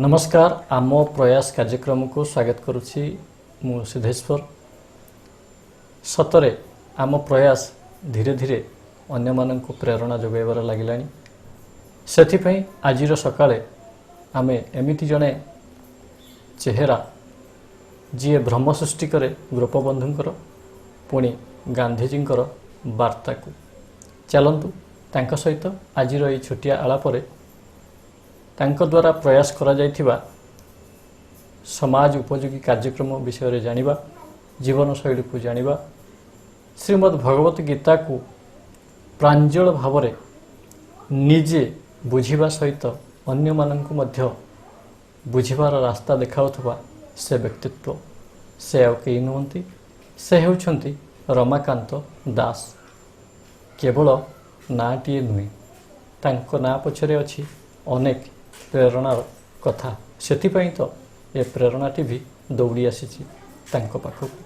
ନମସ୍କାର, ଆମ ପ୍ରୟାସ କାର୍ଯ୍ୟକ୍ରମକୁ ସ୍ୱାଗତ କରୁଛି ମୁଁ ସିଦ୍ଧେଶ୍ୱର। ସତରେ ଆମ ପ୍ରୟାସ ଧୀରେ ଧୀରେ ଅନ୍ୟମାନଙ୍କୁ ପ୍ରେରଣା ଯୋଗାଇବାରେ ଲାଗିଲାଣି। ସେଥିପାଇଁ ଆଜିର ସକାଳେ ଆମେ ଏମିତି ଜଣେ ଚେହେରା, ଯିଏ ଭ୍ରମ ସୃଷ୍ଟି କରେ ଗୋପବନ୍ଧୁଙ୍କର ପୁଣି ଗାନ୍ଧିଜୀଙ୍କର ବାର୍ତ୍ତାକୁ। ଚାଲନ୍ତୁ, ତାଙ୍କ ସହିତ ଆଜିର ଏଇ ଛୋଟିଆ ଆଳାପରେ ତାଙ୍କ ଦ୍ୱାରା ପ୍ରୟାସ କରାଯାଇଥିବା ସମାଜ ଉପଯୋଗୀ କାର୍ଯ୍ୟକ୍ରମ ବିଷୟରେ ଜାଣିବା, ଜୀବନଶୈଳୀକୁ ଜାଣିବା, ଶ୍ରୀମଦ୍ ଭଗବତ ଗୀତାକୁ ପ୍ରାଞ୍ଜଳ ଭାବରେ ନିଜେ ବୁଝିବା ସହିତ ଅନ୍ୟମାନଙ୍କୁ ମଧ୍ୟ ବୁଝିବାର ରାସ୍ତା ଦେଖାଉଥିବା ସେ ବ୍ୟକ୍ତିତ୍ୱ। ସେ ଆଉ କେହି ନୁହନ୍ତି, ସେ ହେଉଛନ୍ତି ରମାକାନ୍ତ ଦାସ। କେବଳ ନାଁଟିଏ ନୁହେଁ, ତାଙ୍କ ନାଁ ପଛରେ ଅଛି ଅନେକ ପ୍ରେରଣାର କଥା। ସେଥିପାଇଁ ତ ଏ ପ୍ରେରଣା ଟିଭି ଦୌଡ଼ି ଆସିଛି ତାଙ୍କ ପାଖକୁ।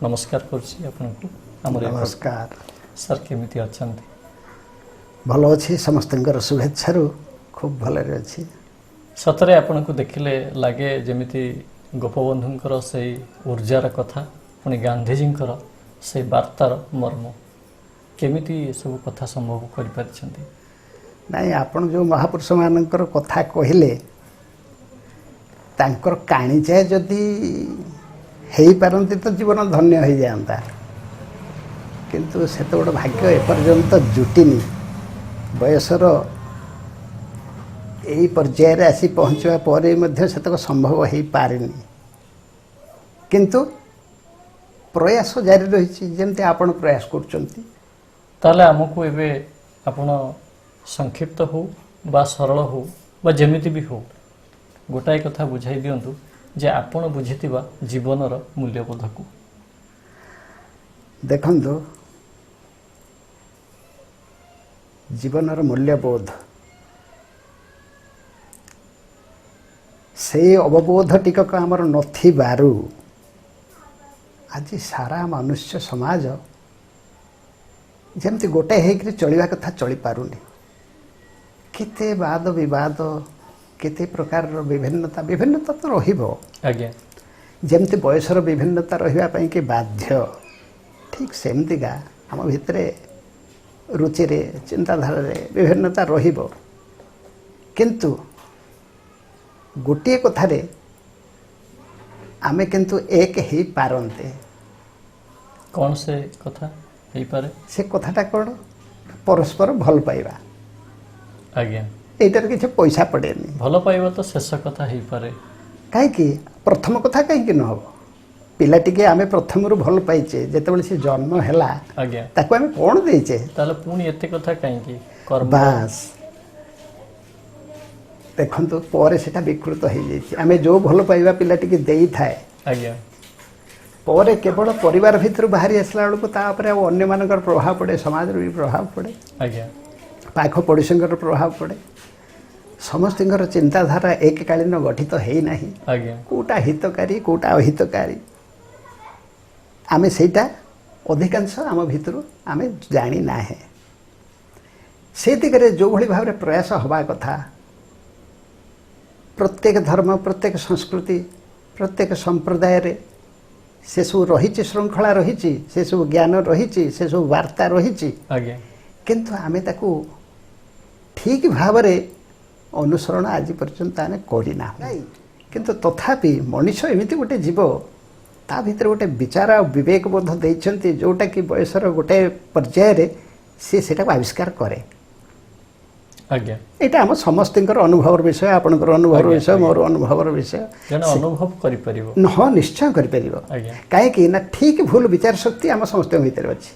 ନମସ୍କାର କରୁଛି ଆପଣଙ୍କୁ ଆମର ଏ ନମସ୍କାର। ସାର୍, କେମିତି ଅଛନ୍ତି? ଭଲ ଅଛି, ସମସ୍ତଙ୍କର ଶୁଭେଚ୍ଛାରୁ ଖୁବ୍ ଭଲରେ ଅଛି। ସତରେ ଆପଣଙ୍କୁ ଦେଖିଲେ ଲାଗେ ଯେମିତି ଗୋପବନ୍ଧୁଙ୍କର ସେଇ ଉର୍ଜାର କଥା, ପୁଣି ଗାନ୍ଧିଜୀଙ୍କର ସେଇ ବାର୍ତ୍ତାର ମର୍ମ। କେମିତି ଏସବୁ କଥା ସମ୍ଭବ କରିପାରିଛନ୍ତି? ନାଇଁ, ଆପଣ ଯେଉଁ ମହାପୁରୁଷମାନଙ୍କର କଥା କହିଲେ, ତାଙ୍କର କାଣିଚାଏ ଯଦି ହେଇପାରନ୍ତି ତ ଜୀବନ ଧନ୍ୟ ହେଇଯାଆନ୍ତା। କିନ୍ତୁ ସେତେ ବଡ଼ ଭାଗ୍ୟ ଏପର୍ଯ୍ୟନ୍ତ ଜୁଟିନି। ବୟସର ଏଇ ପର୍ଯ୍ୟାୟରେ ଆସି ପହଞ୍ଚିବା ପରେ ମଧ୍ୟ ସେତକ ସମ୍ଭବ ହେଇପାରିନି। କିନ୍ତୁ ପ୍ରୟାସ ଜାରି ରହିଛି, ଯେମିତି ଆପଣ ପ୍ରୟାସ କରୁଛନ୍ତି। ତାହେଲେ ଆମକୁ ଏବେ ଆପଣ ସଂକ୍ଷିପ୍ତ ହଉ ବା ସରଳ ହଉ ବା ଯେମିତି ବି ହଉ, ଗୋଟାଏ କଥା ବୁଝାଇ ଦିଅନ୍ତୁ ଯେ ଆପଣ ବୁଝିଥିବା ଜୀବନର ମୂଲ୍ୟବୋଧକୁ। ଦେଖନ୍ତୁ, ଜୀବନର ମୂଲ୍ୟବୋଧ ସେଇ ଅବବୋଧ ଟିକକ ଆମର ନଥିବାରୁ ଆଜି ସାରା ମନୁଷ୍ୟ ସମାଜ ଯେମିତି ଗୋଟେ ହେଇକରି ଚଳିବା କଥା ଚଳିପାରୁନି। କେତେ ବାଦ ବିବାଦ, କେତେ ପ୍ରକାରର ବିଭିନ୍ନତା। ବିଭିନ୍ନତା ତ ରହିବ। ଯେମିତି ବୟସର ବିଭିନ୍ନତା ରହିବା ପାଇଁକି ବାଧ୍ୟ, ଠିକ୍ ସେମିତିକା ଆମ ଭିତରେ ରୁଚିରେ, ଚିନ୍ତାଧାରାରେ ବିଭିନ୍ନତା ରହିବ। କିନ୍ତୁ ଗୋଟିଏ କଥାରେ ଆମେ କିନ୍ତୁ ଏକ ହେଇପାରନ୍ତେ। କ'ଣ ସେ କଥା ହେଇପାରେ? ସେ କଥାଟା କ'ଣ? ପରସ୍ପର ଭଲ ପାଇବା। ଏଇଟାରେ କିଛି ପଇସା ପଡ଼େନି। ଭଲ ପାଇବା ତ ଶେଷ କଥା ହେଇପାରେ। କାହିଁକି ପ୍ରଥମ କଥା କାହିଁକି ନ ହେବ? ପିଲାଟିକି ଆମେ ପ୍ରଥମରୁ ଭଲ ପାଇଛେ। ଯେତେବେଳେ ସେ ଜନ୍ମ ହେଲା, ତାକୁ ଆମେ କ'ଣ ଦେଇଛେ? ତାହେଲେ ପୁଣି ଏତେ କଥା କାହିଁକି? କର୍ମ। ବାସ୍, ଦେଖନ୍ତୁ, ପରେ ସେଟା ବିକୃତ ହେଇଯାଇଛି। ଆମେ ଯେଉଁ ଭଲ ପାଇବା ପିଲାଟିକି ଦେଇଥାଏ, ପରେ କେବଳ ପରିବାର ଭିତରୁ ବାହାରି ଆସିଲା ବେଳକୁ ତା ଉପରେ ଆଉ ଅନ୍ୟମାନଙ୍କର ପ୍ରଭାବ ପଡ଼େ, ସମାଜର ବି ପ୍ରଭାବ ପଡ଼େ, ପାଖ ପଡ଼ୋଶୀଙ୍କର ପ୍ରଭାବ ପଡ଼େ। ସମସ୍ତଙ୍କର ଚିନ୍ତାଧାରା ଏକକାଳୀନ ଗଠିତ ହେଇନାହିଁ। କେଉଁଟା ହିତକାରୀ, କେଉଁଟା ଅହିତକାରୀ, ଆମେ ସେଇଟା ଅଧିକାଂଶ ଆମ ଭିତରୁ ଆମେ ଜାଣିନାହେଁ। ସେ ଦିଗରେ ଯେଉଁଭଳି ଭାବରେ ପ୍ରୟାସ ହେବା କଥା, ପ୍ରତ୍ୟେକ ଧର୍ମ, ପ୍ରତ୍ୟେକ ସଂସ୍କୃତି, ପ୍ରତ୍ୟେକ ସମ୍ପ୍ରଦାୟରେ ସେସବୁ ରହିଛି, ଶୃଙ୍ଖଳା ରହିଛି, ସେସବୁ ଜ୍ଞାନ ରହିଛି, ସେସବୁ ବାର୍ତ୍ତା ରହିଛି। କିନ୍ତୁ ଆମେ ତାକୁ ଠିକ୍ ଭାବରେ ଅନୁସରଣ ଆଜି ପର୍ଯ୍ୟନ୍ତ ଆମେ କରିନାହୁଁ। କିନ୍ତୁ ତଥାପି ମଣିଷ ଏମିତି ଗୋଟେ ଜୀବ, ତା ଭିତରେ ଗୋଟେ ବିଚାର ଆଉ ବିବେକ ବୋଧ ଦେଇଛନ୍ତି, ଯେଉଁଟାକି ବୟସର ଗୋଟେ ପର୍ଯ୍ୟାୟରେ ସିଏ ସେଇଟାକୁ ଆବିଷ୍କାର କରେ। ଏଇଟା ଆମ ସମସ୍ତଙ୍କର ଅନୁଭବର ବିଷୟ, ଆପଣଙ୍କର ଅନୁଭବର ବିଷୟ, ମୋର ଅନୁଭବର ବିଷୟ। ଜଣେ ଅନୁଭବ କରିପାରିବ? ହଁ, ନିଶ୍ଚୟ କରିପାରିବ। କାହିଁକି ନା ଠିକ୍ ଭୁଲ ବିଚାର ଶକ୍ତି ଆମ ସମସ୍ତଙ୍କ ଭିତରେ ଅଛି।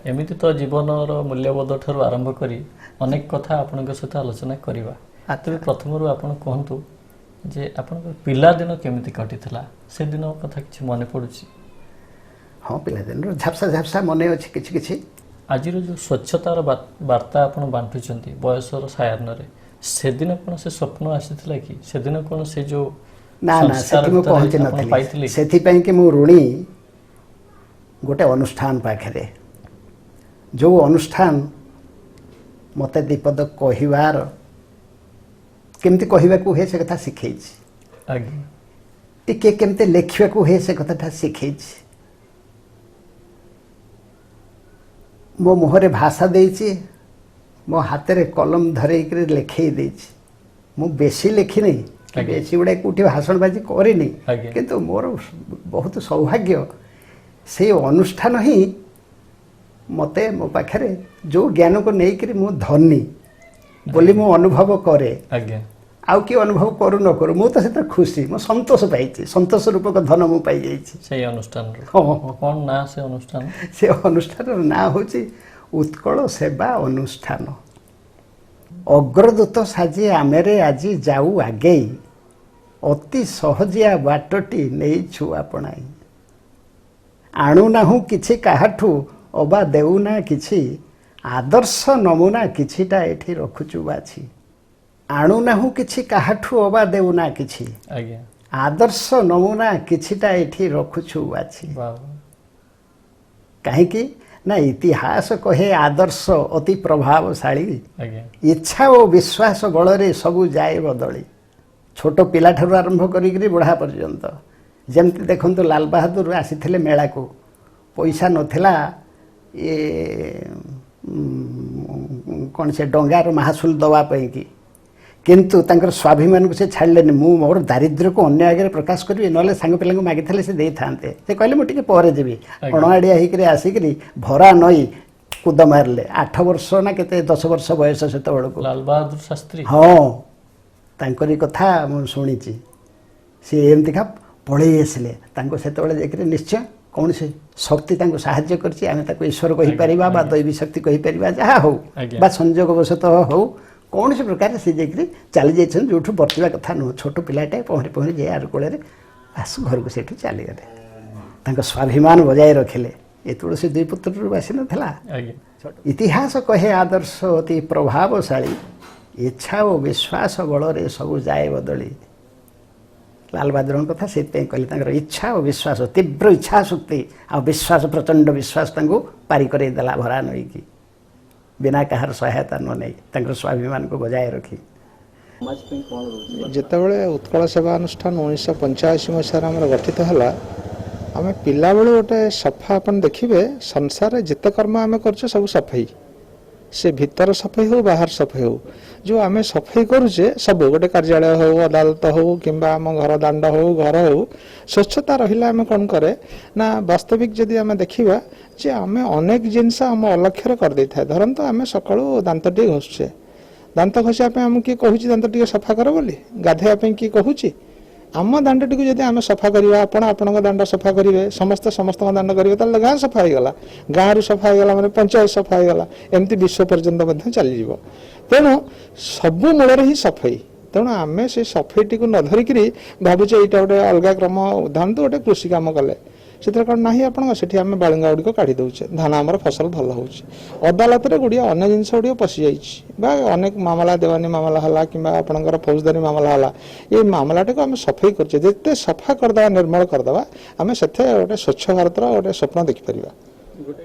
ଏମିତି ତ ଜୀବନର ମୂଲ୍ୟବୋଧ ଠାରୁ ଆରମ୍ଭ କରି ଅନେକ କଥା ଆପଣଙ୍କ ସହିତ ଆଲୋଚନା କରିବା। ତେବେ ପ୍ରଥମରୁ ଆପଣ କୁହନ୍ତୁ ଯେ ଆପଣଙ୍କର ପିଲାଦିନ କେମିତି କଟିଥିଲା, ସେଦିନ କଥା କିଛି ମନେ ପଡ଼ୁଛି? ହଁ, ପିଲାଦିନର ଝାପ୍ସା ଝାପ୍ସା ମନେ ଅଛି କିଛି କିଛି। ଆଜିର ଯେଉଁ ସ୍ୱଚ୍ଛତାର ବାର୍ତ୍ତା ଆପଣ ବାଣ୍ଟୁଛନ୍ତି ବୟସର ସାୟାହ୍ନରେ, ସେଦିନ କ'ଣ ସେ ସ୍ୱପ୍ନ ଆସିଥିଲା କି? ସେଦିନ କ'ଣ ସେ ଯେଉଁ ନା ନା, ସଂସ୍କାର ସେଠି ମୁଁ ଭିତରେ ପହଞ୍ଚି ଆପଣ ନଥିଲି। ପାଇଥିଲେ? ସେଥିପାଇଁ କି ମୁଁ ଋଣୀ ଗୋଟେ ଅନୁଷ୍ଠାନ ପାଖରେ। ଯେଉଁ ଅନୁଷ୍ଠାନ ମୋତେ ଦ୍ୱିପଦ କହିବାର କେମିତି କହିବାକୁ ହୁଏ ସେ କଥା ଶିଖେଇଛି, ଆଜ୍ଞା ଟିକେ କେମିତି ଲେଖିବାକୁ ହୁଏ ସେ କଥାଟା ଶିଖେଇଛି, ମୋ ମୁହଁରେ ଭାଷା ଦେଇଛି, ମୋ ହାତରେ କଲମ ଧରେଇକରି ଲେଖେଇ ଦେଇଛି। ମୁଁ ବେଶୀ ଲେଖିନି, ବେଶୀ ଗୁଡ଼ାଏ କେଉଁଠି ଭାଷଣବାଜି କରିନି, କିନ୍ତୁ ମୋର ବହୁତ ସୌଭାଗ୍ୟ ସେଇ ଅନୁଷ୍ଠାନ ହିଁ ମୋତେ ମୋ ପାଖରେ ଯେଉଁ ଜ୍ଞାନକୁ ନେଇକରି ମୁଁ ଧନୀ ବୋଲି ମୁଁ ଅନୁଭବ କରେ। ଆଜ୍ଞା ଆଉ କିଏ ଅନୁଭବ କରୁ ନ କରୁ, ମୁଁ ତ ସେଥିରେ ଖୁସି, ମୁଁ ସନ୍ତୋଷ ପାଇଛି, ସନ୍ତୋଷ ରୂପକ ଧନ ମୁଁ ପାଇଯାଇଛି ସେଇ ଅନୁଷ୍ଠାନରୁ। ହଁ। କ'ଣ ନାଁ ସେ ଅନୁଷ୍ଠାନ? ସେ ଅନୁଷ୍ଠାନର ନାଁ ହେଉଛି ଉତ୍କଳ ସେବା ଅନୁଷ୍ଠାନ। ଅଗ୍ରଦୂତ ସାଜି ଆମେରେ ଆଜି ଯାଉ ଆଗେଇ, ଅତି ସହଜିଆ ବାଟଟି ନେଇଛୁ ଆପଣାଇ, ଆଣୁନାହୁଁ କିଛି କାହାଠୁ ଅବା ଦେଉନା କିଛି, ଆଦର୍ଶ ନମୁନା କିଛିଟା ଏଠି ରଖୁଛୁ ବାଛି। ଆଣୁନାହୁଁ କିଛି କାହାଠୁ ଅବା ଦେଉନା କିଛି, ଆଜ୍ଞା ଆଦର୍ଶ ନମୁନା କିଛିଟା ଏଠି ରଖୁଛୁ ବାଛି। କାହିଁକି ନା ଇତିହାସ କହେ ଆଦର୍ଶ ଅତି ପ୍ରଭାବଶାଳୀ, ଆଜ୍ଞା ଇଚ୍ଛା ଓ ବିଶ୍ୱାସ ବଳରେ ସବୁ ଯାଏ ବଦଳି। ଛୋଟ ପିଲାଠାରୁ ଆରମ୍ଭ କରିକିରି ବୁଢ଼ା ପର୍ଯ୍ୟନ୍ତ। ଯେମିତି ଦେଖନ୍ତୁ ଲାଲ ବାହାଦୁର ଆସିଥିଲେ ମେଳାକୁ, ପଇସା ନଥିଲା, ଇଏ କ'ଣ ସେ ଡଙ୍ଗାର ମାହାସୁଲ ଦେବା ପାଇଁକି, କିନ୍ତୁ ତାଙ୍କର ସ୍ୱାଭିମାନକୁ ସେ ଛାଡ଼ିଲେନି। ମୁଁ ମୋର ଦାରିଦ୍ର୍ୟକୁ ଅନ୍ୟ ଆଗରେ ପ୍ରକାଶ କରିବି, ନହେଲେ ସାଙ୍ଗ ପିଲାଙ୍କୁ ମାଗିଥିଲେ ସେ ଦେଇଥାନ୍ତେ। ସେ କହିଲେ ମୁଁ ଟିକେ ପରେ ଯିବି। ଅଣଆଡ଼ିଆ ହେଇକରି ଆସିକରି ଭରା ନଈ କୁଦ ମାରିଲେ। 8 ବର୍ଷ ନା କେତେ 10 ବର୍ଷ ବୟସ ସେତେବେଳକୁ। ଲାଲ ବାହାଦୁର ଶାସ୍ତ୍ରୀ। ହଁ, ତାଙ୍କରି କଥା ମୁଁ ଶୁଣିଛି। ସେ ଏମିତିକା ପଳେଇ ଆସିଲେ। ତାଙ୍କୁ ସେତେବେଳେ ଯାଇକରି ନିଶ୍ଚୟ କୌଣସି ଶକ୍ତି ତାଙ୍କୁ ସାହାଯ୍ୟ କରିଛି, ଆମେ ତାକୁ ଈଶ୍ୱର କହିପାରିବା ବା ଦୈବୀ ଶକ୍ତି କହିପାରିବା, ଯାହା ହଉ ବା ସଂଯୋଗବଶତଃ ହଉ, କୌଣସି ପ୍ରକାର ସେ ଯାଇକରି ଚାଲି ଯାଇଛନ୍ତି ଯେଉଁଠୁ ବର୍ତ୍ତିବା କଥା ନୁହଁ। ଛୋଟ ପିଲାଟେ ପହଁରି ପହଁରି ଯାଇ ଆର କୂଳରେ ଆସୁ ଘରକୁ ସେଇଠୁ ଚାଲିଗଲେ। ତାଙ୍କ ସ୍ୱାଭିମାନ ବଜାୟ ରଖିଲେ। ଏ ତୁଳସୀ ଦୁଇ ପୁତ୍ରରୁ ଆସିନଥିଲା। ଇତିହାସ କହେ ଆଦର୍ଶ ଅତି ପ୍ରଭାବଶାଳୀ, ଇଚ୍ଛା ଓ ବିଶ୍ୱାସ ବଳରେ ସବୁ ଯାଏ ବଦଳି। ଲାଲ ବାହାଦୁରଙ୍କ କଥା ସେଥିପାଇଁ କହିଲେ, ତାଙ୍କର ଇଚ୍ଛା ଓ ବିଶ୍ୱାସ, ତୀବ୍ର ଇଚ୍ଛା ଶକ୍ତି ଆଉ ବିଶ୍ୱାସ, ପ୍ରଚଣ୍ଡ ବିଶ୍ୱାସ ତାଙ୍କୁ ପାରି କରେଇ ଦେଲା ଭରା ନଈକି, ବିନା କାହାର ସହାୟତା ନ ନେଇ, ତାଙ୍କର ସ୍ୱାଭିମାନକୁ ବଜାୟ ରଖି। ଯେତେବେଳେ ଉତ୍କଳ ସେବା ଅନୁଷ୍ଠାନ 1985 ମସିହାରେ ଆମର ଗଠିତ ହେଲା, ଆମେ ପିଲାବେଳୁ ଗୋଟେ ସଫା, ଆପଣ ଦେଖିବେ ସଂସାରରେ ଯେତେ କର୍ମ ଆମେ କରୁଛେ ସବୁ ସଫେଇ, ସେ ଭିତର ସଫେଇ ହଉ ବାହାର ସଫେଇ ହଉ, ଯେଉଁ ଆମେ ସଫେଇ କରୁଛେ ସବୁ, ଗୋଟେ କାର୍ଯ୍ୟାଳୟ ହଉ, ଅଦାଲତ ହଉ, କିମ୍ବା ଆମ ଘର ଦାଣ୍ଡ ହଉ, ଘର ହଉ, ସ୍ୱଚ୍ଛତା ରହିଲେ ଆମେ କ'ଣ କରେ ନା, ବାସ୍ତବିକ ଯଦି ଆମେ ଦେଖିବା ଯେ ଆମେ ଅନେକ ଜିନିଷ ଆମ ଅଲକ୍ଷ୍ୟରେ କରିଦେଇଥାଏ। ଧରନ୍ତୁ ଆମେ ସକାଳୁ ଦାନ୍ତ ଟିକେ ଘଷୁଛେ, ଦାନ୍ତ ଘଷିବା ପାଇଁ ଆମକୁ କିଏ କହୁଛି ଦାନ୍ତ ଟିକେ ସଫା କର ବୋଲି? ଗାଧୋଇବା ପାଇଁ କିଏ କହୁଛି? ଆମ ଦାଣ୍ଡଟିକୁ ଯଦି ଆମେ ସଫା କରିବା, ଆପଣ ଆପଣଙ୍କ ଦାଣ୍ଡ ସଫା କରିବେ, ସମସ୍ତେ ସମସ୍ତଙ୍କ ଦାଣ୍ଡ କରିବେ, ତାହେଲେ ଗାଁ ସଫା ହେଇଗଲା। ଗାଁରୁ ସଫା ହେଇଗଲା ମାନେ ପଞ୍ଚାୟତ ସଫା ହେଇଗଲା, ଏମିତି ବିଶ୍ୱ ପର୍ଯ୍ୟନ୍ତ ମଧ୍ୟ ଚାଲିଯିବ। ତେଣୁ ସବୁ ମୂଳରେ ହିଁ ସଫେଇ। ତେଣୁ ଆମେ ସେ ସଫେଇଟିକୁ ନ ଧରିକିରି ଭାବୁଛେ ଏଇଟା ଗୋଟେ ଅଲଗା କ୍ରମ। ଧରନ୍ତୁ ଗୋଟେ କୃଷି କାମ କଲେ, ସେଥିରେ କ'ଣ ନାହିଁ ଆପଣଙ୍କ, ସେଠି ଆମେ ବାଳୁଙ୍ଗା ଗୁଡ଼ିକ କାଢ଼ି ଦେଉଛେ, ଧାନ ଆମର ଫସଲ ଭଲ ହେଉଛି। ଅଦାଲତରେ ଗୁଡ଼ିଏ ଅନ୍ୟ ଜିନିଷ ଗୁଡ଼ିକ ପଶିଯାଇଛି, ବା ଅନେକ ମାମଲା, ଦେୱାନୀ ମାମଲା ହେଲା କିମ୍ବା ଆପଣଙ୍କର ଫୌଜଦାରୀ ମାମଲା ହେଲା, ଏ ମାମଲାଟାକୁ ଆମେ ସଫେଇ କରୁଛେ। ଯେତେ ସଫା କରିଦେବା, ନିର୍ମଳ କରିଦେବା, ଆମେ ସେଥିରେ ଗୋଟେ ସ୍ୱଚ୍ଛ ଭାରତର ଗୋଟେ ସ୍ୱପ୍ନ ଦେଖିପାରିବା।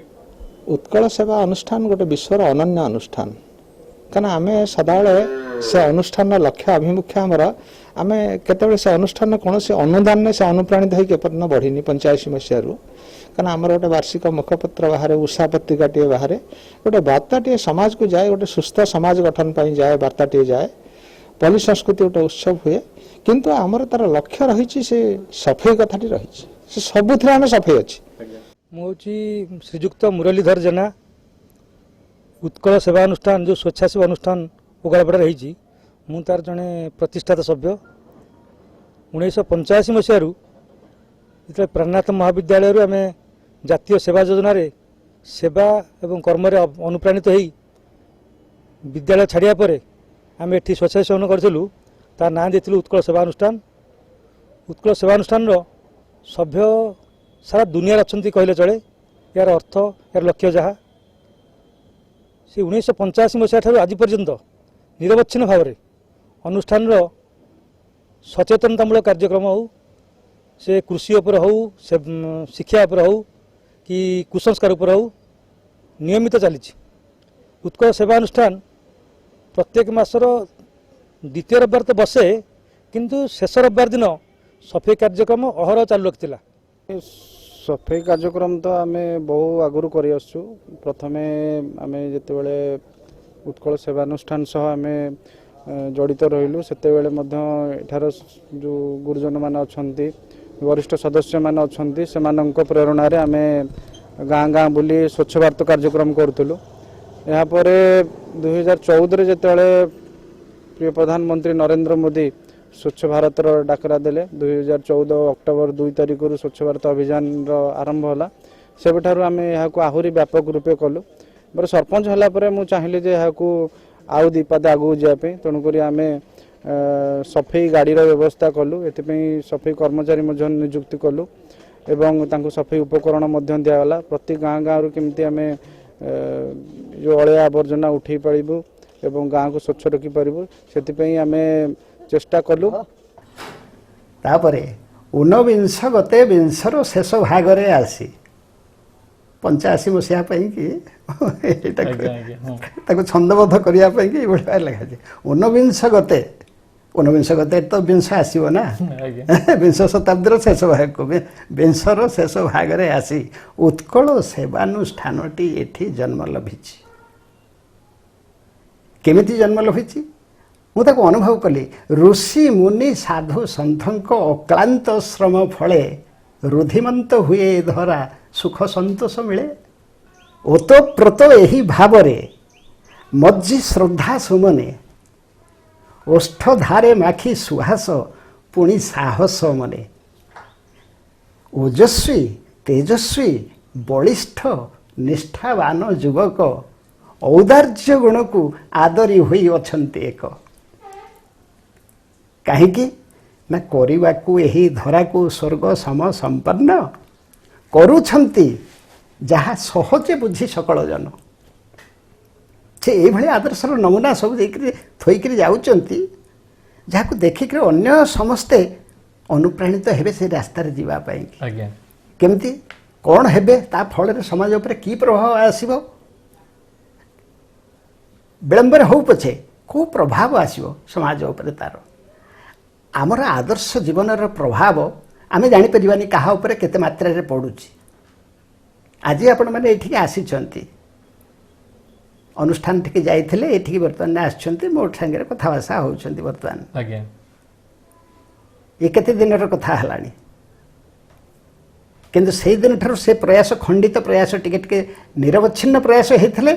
ଉତ୍କଳ ସେବା ଅନୁଷ୍ଠାନ ଗୋଟେ ବିଶ୍ୱର ଅନନ୍ୟ ଅନୁଷ୍ଠାନ। କାରଣ ଆମେ ସଦାବେଳେ ସେ ଅନୁଷ୍ଠାନର ଲକ୍ଷ୍ୟ ଆଭିମୁଖ୍ୟ ଆମର, ଆମେ କେତେବେଳେ ସେ ଅନୁଷ୍ଠାନର କୌଣସି ଅନୁଦାନରେ ସେ ଅନୁପ୍ରାଣିତ ହେଇକି ଏପର୍ଯ୍ୟନ୍ତ ବଢ଼ିନି 85 ମସିହାରୁ। କାରଣ ଆମର ଗୋଟେ ବାର୍ଷିକ ମୁଖପତ୍ର ବାହାରେ, ଉଷା ପତ୍ରିକାଟିଏ ବାହାରେ, ଗୋଟେ ବାର୍ତ୍ତାଟିଏ ସମାଜକୁ ଯାଏ, ଗୋଟେ ସୁସ୍ଥ ସମାଜ ଗଠନ ପାଇଁ ଯାଏ, ବାର୍ତ୍ତାଟିଏ ଯାଏ। ପଲ୍ଲୀ ସଂସ୍କୃତି ଗୋଟେ ଉତ୍ସବ ହୁଏ, କିନ୍ତୁ ଆମର ତାର ଲକ୍ଷ୍ୟ ରହିଛି ସେ ସଫେଇ କଥାଟି ରହିଛି, ସେ ସବୁଥିରେ ଆମେ ସଫେଇ ଅଛି। ମୁଁ ହେଉଛି ଶ୍ରୀଯୁକ୍ତ ମୁରଲୀଧର ଜେନା। ଉତ୍କଳ ସେବା ଅନୁଷ୍ଠାନ ଯେଉଁ ସ୍ୱେଚ୍ଛାସେବୀ ଅନୁଷ୍ଠାନ ଉଗାଳପଡ଼ାରେ ହେଇଛି, ମୁଁ ତାର ଜଣେ ପ୍ରତିଷ୍ଠାତା ସଭ୍ୟ। 1985 ମସିହାରୁ ଯେତେବେଳେ ପ୍ରାଣନାଥ ମହାବିଦ୍ୟାଳୟରୁ ଆମେ ଜାତୀୟ ସେବା ଯୋଜନାରେ ସେବା ଏବଂ କର୍ମରେ ଅନୁପ୍ରାଣିତ ହେଇ ବିଦ୍ୟାଳୟ ଛାଡ଼ିବା ପରେ ଆମେ ଏଠି ସ୍ୱେଚ୍ଛାସେବନ କରିଥିଲୁ, ତା ନାଁ ଦେଇଥିଲୁ ଉତ୍କଳ ସେବା ଅନୁଷ୍ଠାନ। ଉତ୍କଳ ସେବା ଅନୁଷ୍ଠାନର ସଭ୍ୟ ସାରା ଦୁନିଆରେ ଅଛନ୍ତି କହିଲେ ଚଳେ। ଏହାର ଅର୍ଥ, ଏହାର ଲକ୍ଷ୍ୟ ଯାହା, ସେ 1985 ମସିହା ଠାରୁ ଆଜି ପର୍ଯ୍ୟନ୍ତ ନିରବଚ୍ଛିନ୍ନ ଭାବରେ ଅନୁଷ୍ଠାନର ସଚେତନତାମୂଳକ କାର୍ଯ୍ୟକ୍ରମ ହେଉ, ସେ କୃଷି ଉପରେ ହେଉ, ସେ ଶିକ୍ଷା ଉପରେ ହେଉ କି କୁସଂସ୍କାର ଉପରେ ହେଉ, ନିୟମିତ ଚାଲିଛି। ଉତ୍କଳ ସେବାନୁଷ୍ଠାନ ପ୍ରତ୍ୟେକ ମାସର ଦ୍ୱିତୀୟ ରବିବାର ତ ବସେ, କିନ୍ତୁ ଶେଷ ରବିବାର ଦିନ ସଫେଇ କାର୍ଯ୍ୟକ୍ରମ ଅହରହ ଚାଲୁ ରଖିଥିଲା। ସଫେଇ କାର୍ଯ୍ୟକ୍ରମ ତ ଆମେ ବହୁ ଆଗରୁ କରିଆସୁଛୁ। ପ୍ରଥମେ ଆମେ ଯେତେବେଳେ ଉତ୍କଳ ସେବାନୁଷ୍ଠାନ ସହ ଆମେ ଜଡ଼ିତ ରହିଲୁ, ସେତେବେଳେ ମଧ୍ୟ ଏଠାର ଯେଉଁ ଗୁରୁଜନମାନେ ଅଛନ୍ତି, ବରିଷ୍ଠ ସଦସ୍ୟମାନେ ଅଛନ୍ତି, ସେମାନଙ୍କ ପ୍ରେରଣାରେ ଆମେ ଗାଁ ଗାଁ ବୁଲି ସ୍ୱଚ୍ଛ ଭାରତ କାର୍ଯ୍ୟକ୍ରମ କରୁଥିଲୁ। ଏହାପରେ 2014ରେ ଯେତେବେଳେ ପ୍ରିୟ ପ୍ରଧାନମନ୍ତ୍ରୀ ନରେନ୍ଦ୍ର ମୋଦି ସ୍ୱଚ୍ଛ ଭାରତର ଡାକରା ଦେଲେ, 2014 ଅକ୍ଟୋବର 2 ତାରିଖରୁ ସ୍ୱଚ୍ଛ ଭାରତ ଅଭିଯାନର ଆରମ୍ଭ ହେଲା। ସେବେଠାରୁ ଆମେ ଏହାକୁ ଆହୁରି ବ୍ୟାପକ ରୂପେ କଲୁ। ମୋର ସରପଞ୍ଚ ହେଲା ପରେ ମୁଁ ଚାହିଁଲି ଯେ ଏହାକୁ ଆଉ ଦୁଇ ପାଦ ଆଗକୁ ଯିବା ପାଇଁ। ତେଣୁକରି ଆମେ ସଫେଇ ଗାଡ଼ିର ବ୍ୟବସ୍ଥା କଲୁ। ଏଥିପାଇଁ ସଫେଇ କର୍ମଚାରୀ ମଧ୍ୟ ନିଯୁକ୍ତି କଲୁ ଏବଂ ତାଙ୍କୁ ସଫେଇ ଉପକରଣ ମଧ୍ୟ ଦିଆଗଲା। ପ୍ରତି ଗାଁ ଗାଁରୁ କେମିତି ଆମେ ଯେଉଁ ଅଳିଆ ଆବର୍ଜନା ଉଠେଇ ପାରିବୁ ଏବଂ ଗାଁକୁ ସ୍ୱଚ୍ଛ ରଖିପାରିବୁ, ସେଥିପାଇଁ ଆମେ ଚେଷ୍ଟା କଲୁ। ତାପରେ ଊନବିଂଶ ଗତେ ବିଂଶର ଶେଷ ଭାଗରେ ଆସି 85 ମସିହା ପାଇଁକି ଏଇଟା ଆଜ୍ଞା ଆଜ୍ଞା ହଁ ତାକୁ ଛନ୍ଦବଦ୍ଧ କରିବା ପାଇଁକି ଏଇଭଳି ଭାବରେ ଲେଖାଯାଇଛି। ଊନବିଂଶ ଗତେ, ଊନବିଂଶ ଗତେ ତ ବିଂଶ ଆସିବ ନା, ବିଂଶ ଶତାବ୍ଦୀର ଶେଷ ଭାଗକୁ, ବିଂଶର ଶେଷ ଭାଗରେ ଆସି ଉତ୍କଳ ସେବାନୁଷ୍ଠାନଟି ଏଠି ଜନ୍ମ ଲଭିଛି। କେମିତି ଜନ୍ମ ଲଭିଛି ମୁଁ ତାକୁ ଅନୁଭବ କଲି। ଋଷି ମୁନି ସାଧୁ ସନ୍ଥଙ୍କ ଅକ୍ଳାନ୍ତ ଶ୍ରମ ଫଳେ ରୁଧିମନ୍ତ ହୁଏ ଏ ଧରା, ସୁଖ ସନ୍ତୋଷ ମିଳେ। ଓତପ୍ରୋତ ଏହି ଭାବରେ ମଜ୍ଜି ଶ୍ରଦ୍ଧା ସୁମନେ, ଓଷ୍ଠଧାରେ ମାଖି ସୁହାସ ପୁଣି ସାହସ ମନେ। ଓଜସ୍ୱୀ ତେଜସ୍ୱୀ ବଳିଷ୍ଠ ନିଷ୍ଠାବାନ ଯୁବକ ଔଦାର୍ଯ୍ୟ ଗୁଣକୁ ଆଦରି ହୋଇ ଅଛନ୍ତି ଏକ। କାହିଁକି ନା କରିବାକୁ ଏହି ଧରାକୁ ସ୍ୱର୍ଗ ସମ ସମ୍ପନ୍ନ କରୁଛନ୍ତି ଯାହା ସହଜେ ବୁଝି ସକଳ ଜନ। ସେ ଏଇଭଳି ଆଦର୍ଶର ନମୁନା ସବୁ ଦେଇକରି ଥୋଇକରି ଯାଉଛନ୍ତି, ଯାହାକୁ ଦେଖିକରି ଅନ୍ୟ ସମସ୍ତେ ଅନୁପ୍ରାଣିତ ହେବେ ସେ ରାସ୍ତାରେ ଯିବା ପାଇଁ। କେମିତି କ'ଣ ହେବେ, ତା ଫଳରେ ସମାଜ ଉପରେ କି ପ୍ରଭାବ ଆସିବ, ବିଳମ୍ବରେ ହଉ ପଛେ କେଉଁ ପ୍ରଭାବ ଆସିବ ସମାଜ ଉପରେ ତାର। ଆମର ଆଦର୍ଶ ଜୀବନର ପ୍ରଭାବ ଆମେ ଜାଣିପାରିବାନି କାହା ଉପରେ କେତେ ମାତ୍ରାରେ ପଡ଼ୁଛି। ଆଜି ଆପଣମାନେ ଏଠିକି ଆସିଛନ୍ତି, ଅନୁଷ୍ଠାନ ଟିକେ ଯାଇଥିଲେ, ଏଠିକି ବର୍ତ୍ତମାନ ଆସିଛନ୍ତି, ମୋ ସାଙ୍ଗରେ କଥାବାର୍ତ୍ତା ହେଉଛନ୍ତି ବର୍ତ୍ତମାନ। ଏ କେତେ ଦିନର କଥା ହେଲାଣି, କିନ୍ତୁ ସେଇ ଦିନଠାରୁ ସେ ପ୍ରୟାସ, ଖଣ୍ଡିତ ପ୍ରୟାସ, ଟିକେ ଟିକେ ନିରବଚ୍ଛିନ୍ନ ପ୍ରୟାସ ହେଇଥିଲେ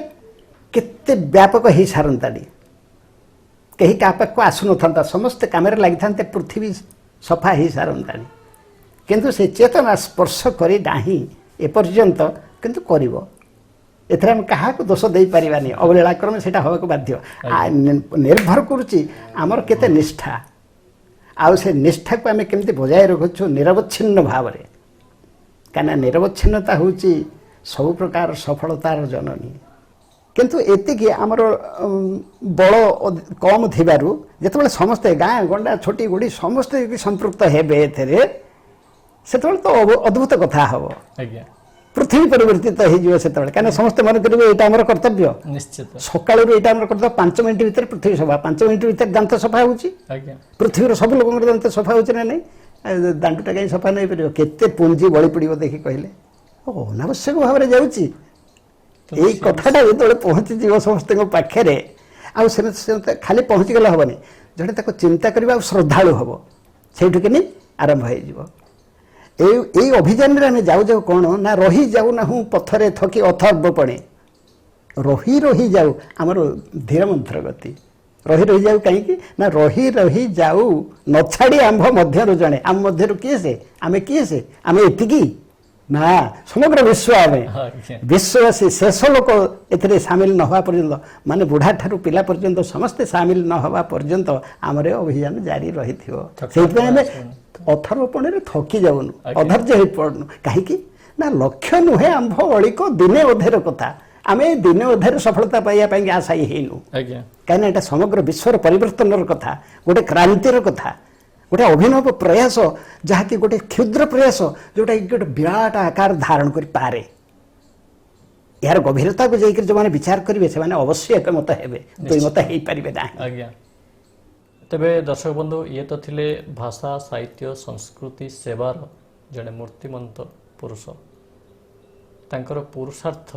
କେତେ ବ୍ୟାପକ ହେଇସାରନ୍ତାଣି। କେହି କାହା ପାଖକୁ ଆସୁନଥାନ୍ତା, ସମସ୍ତେ କାମରେ ଲାଗିଥାନ୍ତେ, ପୃଥିବୀ ସଫା ହେଇସାରନ୍ତାଣି। କିନ୍ତୁ ସେ ଚେତନା ସ୍ପର୍ଶ କରି ନାହିଁ ଏପର୍ଯ୍ୟନ୍ତ, କିନ୍ତୁ କରିବ। ଏଥିରେ ଆମେ କାହାକୁ ଦୋଷ ଦେଇପାରିବାନି, ଅବଲୀଳାକ୍ରମେ ସେଇଟା ହେବାକୁ ବାଧ୍ୟ। ନିର୍ଭର କରୁଛି ଆମର କେତେ ନିଷ୍ଠା, ଆଉ ସେ ନିଷ୍ଠାକୁ ଆମେ କେମିତି ବଜାୟ ରଖୁଛୁ ନିରବଚ୍ଛିନ୍ନ ଭାବରେ। କାହିଁକିନା ନିରବଚ୍ଛିନ୍ନତା ହେଉଛି ସବୁ ପ୍ରକାର ସଫଳତାର ଜନନୀ। କିନ୍ତୁ ଏତିକି ଆମର ବଳ କମ୍ ଥିବାରୁ ଯେତେବେଳେ ସମସ୍ତେ ଗାଁ ଗଣ୍ଡା ଛୋଟି ଗୁଡ଼ି ସମସ୍ତେ ଯଦି ସମ୍ପୃକ୍ତ ହେବେ ଏଥିରେ, ସେତେବେଳେ ତ ଅଦ୍ଭୁତ କଥା ହେବ। ପୃଥିବୀ ପରିବର୍ତ୍ତିତ ହେଇଯିବ ସେତେବେଳେ। କାହିଁକିନା ସମସ୍ତେ ମନେ କରିବେ ଏଇଟା ଆମର କର୍ତ୍ତବ୍ୟ। ନିଶ୍ଚିତ। ସକାଳରୁ ଏଇଟା ଆମର କର୍ତ୍ତବ୍ୟ। 5 ମିନିଟ୍ ଭିତରେ ପୃଥିବୀ ସଫା, 5 ମିନିଟ୍ ଭିତରେ ଦାନ୍ତ ସଫା ହେଉଛି। ପୃଥିବୀର ସବୁ ଲୋକଙ୍କର ଦାନ୍ତ ସଫା ହେଉଛି ନା ନାହିଁ? ଦାଣ୍ଡଟା କାହିଁ ସଫା ନେଇପାରିବ? କେତେ ପୁଞ୍ଜି ବଳି ପଡ଼ିବ ଦେଖି କହିଲେ। ଅନାବଶ୍ୟକ ଭାବରେ ଯାଉଛି। ଏଇ କଥାଟା ଯେତେବେଳେ ପହଞ୍ଚିଯିବ ସମସ୍ତଙ୍କ ପାଖରେ, ଆଉ ସେମିତି ଖାଲି ପହଞ୍ଚିଗଲେ ହେବନି, ଜଣେ ତାକୁ ଚିନ୍ତା କରିବ ଆଉ ଶ୍ରଦ୍ଧାଳୁ ହେବ, ସେଇଠୁ କିନି ଆରମ୍ଭ ହେଇଯିବ। ଏଇ ଏଇ ଅଭିଯାନରେ ଆମେ ଯାଉ ଯାଉ କ'ଣ ନା ରହି ଯାଉନାହୁଁ ପଥରେ ଥକି ଅଥର୍ବପଣେ, ରହି ରହି ଯାଉ ଆମର ଧୀର ମନ୍ଥର ଗତି। ରହି ରହି ଯାଉ କାହିଁକି ନା ରହି ରହି ଯାଉ ନ ଛାଡ଼ି ଆମ୍ଭ ମଧ୍ୟରୁ ଜଣେ। ଆମ ମଧ୍ୟରୁ କିଏ ସେ? ଆମେ କିଏ ସେ? ଆମେ ଏତିକି ନା ସମଗ୍ର ବିଶ୍ୱ ଆମେ ବିଶ୍ୱବାସୀ। ଶେଷ ଲୋକ ଏଥିରେ ସାମିଲ ନ ହେବା ପର୍ଯ୍ୟନ୍ତ, ମାନେ ବୁଢ଼ା ଠାରୁ ପିଲା ପର୍ଯ୍ୟନ୍ତ ସମସ୍ତେ ସାମିଲ ନ ହେବା ପର୍ଯ୍ୟନ୍ତ ଆମର ଏ ଅଭିଯାନ ଜାରି ରହିଥିବ। ସେଇଥିପାଇଁ ଆମେ ଅଥର୍ବପଣରେ ଥକି ଯାଉନୁ, ଅଧୈର୍ଯ୍ୟ ହେଇପଡ଼ୁନୁ। କାହିଁକି ନା ଲକ୍ଷ୍ୟ ନୁହେଁ ଆମ୍ଭ ଅଳିକ ଦିନେ ଅଧେର କଥା। ଆମେ ଦିନେ ଅଧେରେ ସଫଳତା ପାଇବା ପାଇଁ ଆଶାୟୀ ହେଇନୁ। କାହିଁକିନା ଏଇଟା ସମଗ୍ର ବିଶ୍ୱର ପରିବର୍ତ୍ତନର କଥା, ଗୋଟେ କ୍ରାନ୍ତିର କଥା, ଗୋଟେ ଅଭିନବ ପ୍ରୟାସ, ଯାହାକି ଗୋଟେ କ୍ଷୁଦ୍ର ପ୍ରୟାସ ଯେଉଁଟାକି ଗୋଟେ ବିରାଟ ଆକାର ଧାରଣ କରିପାରେ। ଏହାର ଗଭୀରତାକୁ ଯାଇକରି ଯେଉଁମାନେ ବିଚାର କରିବେ, ସେମାନେ ଅବଶ୍ୟ ଏକମତ ହେବେ, ଦ୍ୱିମତ ହେଇପାରିବେ ନାହିଁ। ଆଜ୍ଞା, ତେବେ ଦର୍ଶକ ବନ୍ଧୁ, ଇଏ ତ ଥିଲେ ଭାଷା, ସାହିତ୍ୟ, ସଂସ୍କୃତି, ସେବାର ଜଣେ ମୂର୍ତ୍ତିମନ୍ତ ପୁରୁଷ। ତାଙ୍କର ପୁରୁଷାର୍ଥ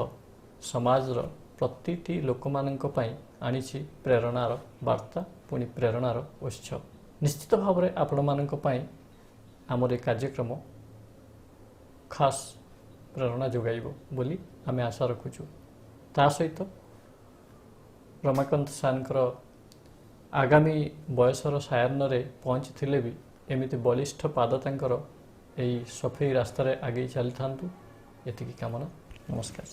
ସମାଜର ପ୍ରତିଟି ଲୋକମାନଙ୍କ ପାଇଁ ଆଣିଛି ପ୍ରେରଣାର ବାର୍ତ୍ତା, ପୁଣି ପ୍ରେରଣାର ଉତ୍ସ। ନିଶ୍ଚିତ ଭାବରେ ଆପଣମାନଙ୍କ ପାଇଁ ଆମର ଏ କାର୍ଯ୍ୟକ୍ରମ ଖାସ୍ ପ୍ରେରଣା ଯୋଗାଇବ ବୋଲି ଆମେ ଆଶା ରଖୁଛୁ। ତା ସହିତ ରମାକାନ୍ତ ସାର୍ଙ୍କର ଆଗାମୀ ବୟସର ସାୟାହ୍ନରେ ପହଞ୍ଚିଥିଲେ ବି ଏମିତି ବଳିଷ୍ଠ ପାଦ ତାଙ୍କର ଏଇ ସଫେଇ ରାସ୍ତାରେ ଆଗେଇ ଚାଲିଥାନ୍ତୁ, ଏତିକି କାମନା। ନମସ୍କାର।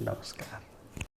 ନମସ୍କାର।